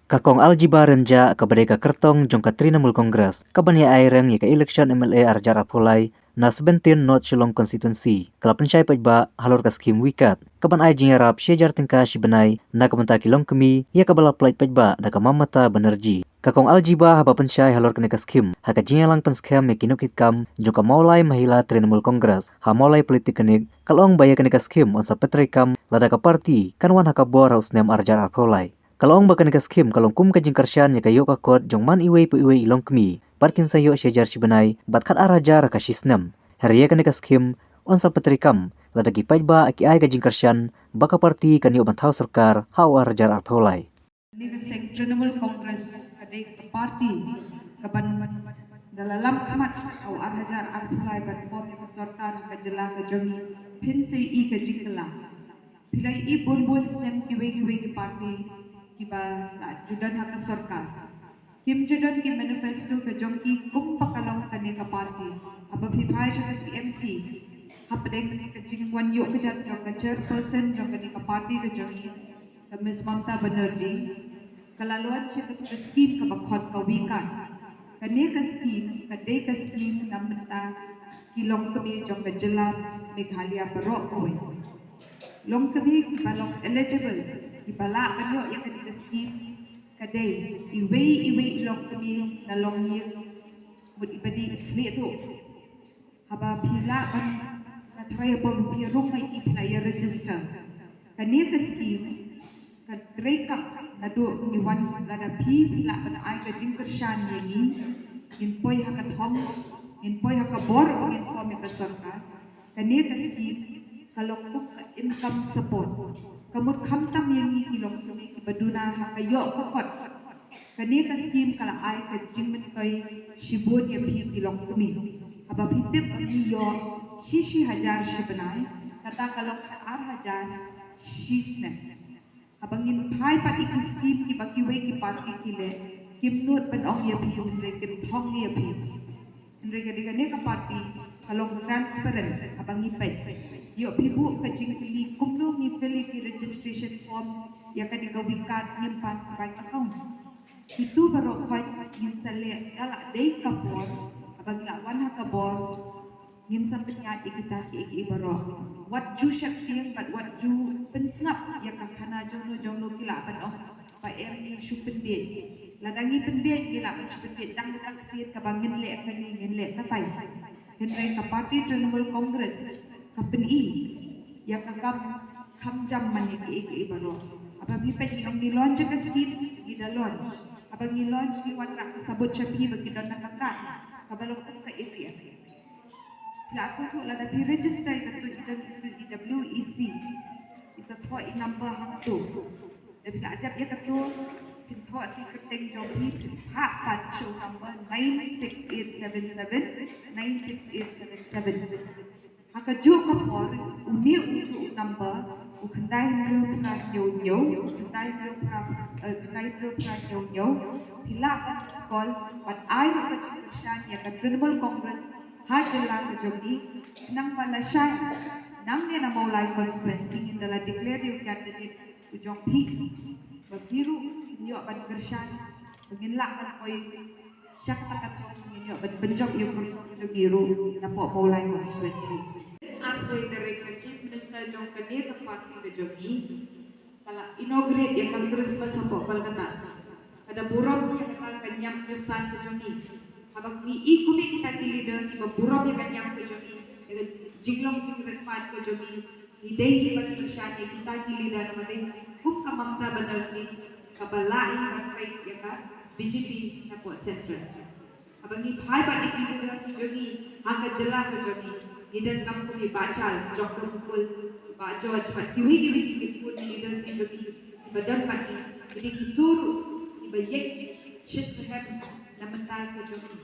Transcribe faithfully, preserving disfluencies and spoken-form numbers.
Ka Kong Aljiba Rynjah, kaba dei ka kyrtong jong ka Trinamool Congress, kaban ïa aireng ïa ka election M L A arhajar arphew lai na seventeen North Shillong Constituency, ka la pynshai paidbah halor ka skhim Wi Card, kaban ai jingïarap shi hajar tyngka shi bnai na ka bynta ki longkmie, ïa kaba la pynlait paidbah da ka Mamata Banerjee. Ka Kong Aljiba haba pynshai halor kane ka skhim ha ka jingïalang pynskhem ïa ki nongkitkam jong ka Mawlai Mahila Trinamool Congress ha Mawlai Polytechnic, ka la ong ba ïa kane ka skhim yn sa pyntreikam lada ka party kan wan ha ka bor ha u snem arhajar arphew lai. Ka la ong ba kane ka skhim ka long kum ka jingkyrshan ïa ka ïoh ka kot jong man iwei pa iwei i longkmie, bad kin sa ïoh shi hajar shi bnai bad khat ar hajar ha ka shi snem. Hynrei ïa kane ka skhim yn sa pyntreikam lada ki paidbah ki ai ka jingkyrshan ba ka party kan ïoh ban thaw sorkar ha u arhajar arphew lai. Kane ka seng Trinamool Congress ka dei ka party kaban da la lam khmat ha u arhajar arphew lai ban form ïa ka sorkar ha ka jylla ka jong ngi, phin sa ïohi ka jingkylla. Phi la ïohi bun bun snem kiwei kiwei ki party kiba la ju don ha ka sorkar, kim ju don ki manifesto ka jong ki kum ba ka long kane ka party. Haba phi phai sha ka T M C, hapdeng ka jingwan ïoh ka jat jong ka chairperson jong kane ka party ka jong ngi, ka Miss Mamata Banerjee, ka la launch ïa katu ka skhim kaba khot ka Wi Card. Kane ka skhim ka dei ka skhim na bynta ki longkmie jong ka jylla Meghalaya baroh kawei. Longkmie kiba long eligible, kiba lah ban ïoh ïa kane ka skhim, ka dei iwei iwei i longkmie na Longïing, mut iba dih khlieh duh. Haba phi lah ban, nga tharai haba phi rung ngi, phi lah ïa register. Kane ka skhim ka treikam naduh ngi wan, lada phi, phi lah ban ai ka jingkyrshan ïa ngi, ngin poi ha ka thong, ngin poi ha ka bor, ngin form ïa ka sorkar. Kane ka skhim ka long kum ka income support. Ka mut khamtam ïa ngi ki longkmie kiba duna ha ka ïoh ka kot. Kane ka skhim ka la ai ka jingmyntoi shibun ïa phi ki longkmie. Haba phi tip ba ngi ïoh shi shi hajar shi bnai, kata ka long khat ar hajar shi snem. Haba ngin phai pat ïa ki skhim kiba kiwei ki party ki leh, kim nud ban ong ïa phi, hynrei kin thong ïa phi. Hynrei ka dei kane ka party ka long transparent, haba ngi peit, ïoh phi buh ka jingkylli kumno ngi fill ïa ki registration form ïa kane ka Wi Card, ngim pat bank account. Kitu baroh khoit ngin sa leh da la dei ka por, haba ngi la wan ha ka bor, ngin sa pynïaid ïa kita kiei kiei baroh. Wat ju sheptieng bad wat ju pynsngap ïa ka khana jongno jongno ki lah ban ong ba em ngi shu pynbiej. Lada ngi pynbiej, ngi lah ban shu pynbiej tang da ka ktien kaba ngin leh kane, ngin leh katai. Hynrei ka party Trinamool Congress ka pyni ïa ka kam kham jam man ïa kiei kiei baroh. Haba phi peit ngi ong ngi launch ïa ka skhim, ngi da launch. Haba ngi launch ngi wanrah ka sabut sha phi ba ki don na ka card kaba long kum ka A T M. Phi la sngewthuh, lada phi register ïa katu i don i W E C, i sa thoh i number hangtu. Da phi la dep ïa katu, phin thoh sa i kyrteng jong phi, phin phah pat sha u number nine six eight seven seven, nine six eight seven seven. Ha kajuh ka por, une u juh u number, u khyndai hynriew phra hynñiew hynñiew, u khyndai hynriew phra, eh, khyndai hynriew phra hynñiew hynñiew, phi lah ban miss call, ban ai ruh ka jingkyrshan ïa ka Trinamool Congress ha jylla ka jong ngi, khnang ba lashai nangne na Mawlai constituency ngin da la declare ïa u candidate u jong phi, ba phi ruh phin ïoh ban kyrshan, ba ngin lah ban poi sha kata ka thong, ngin ïoh ban pynjop ïa u kyrtong jong ngi ruh napoh Mawlai constituency. Arphew tarik ka Chief Minister jong kane ka party ka jong ngi ka la inaugurate ïa ka Christmas hapoh Kolkata. Ka da burom ïa kata ka niam Khristan ka jong ngi. Haba ngi i kum ïa kita ki leader kiba burom ïa ka niam ka jong ngi, ïa ka jinglong jingrit paid ka jong ngi, ngi dei hi ban kyrshan ïa kita ki leader, namar dei kum ka Mamata Banerjee kaba lah hi ban peit ïa ka B J P napoh central. Haba ngi phai bad ïa ki leader ki jong ngi ha ka jylla ka jong ngi, ngi donkam kum i Bah Charles, Doctor Mukul, Bah George bad kiwei kiwei ki khun leaders ki jong ngi kiba don bad ngi, ki dei kito ruh kiba ïeit shit rhem na bynta ka jong ngi.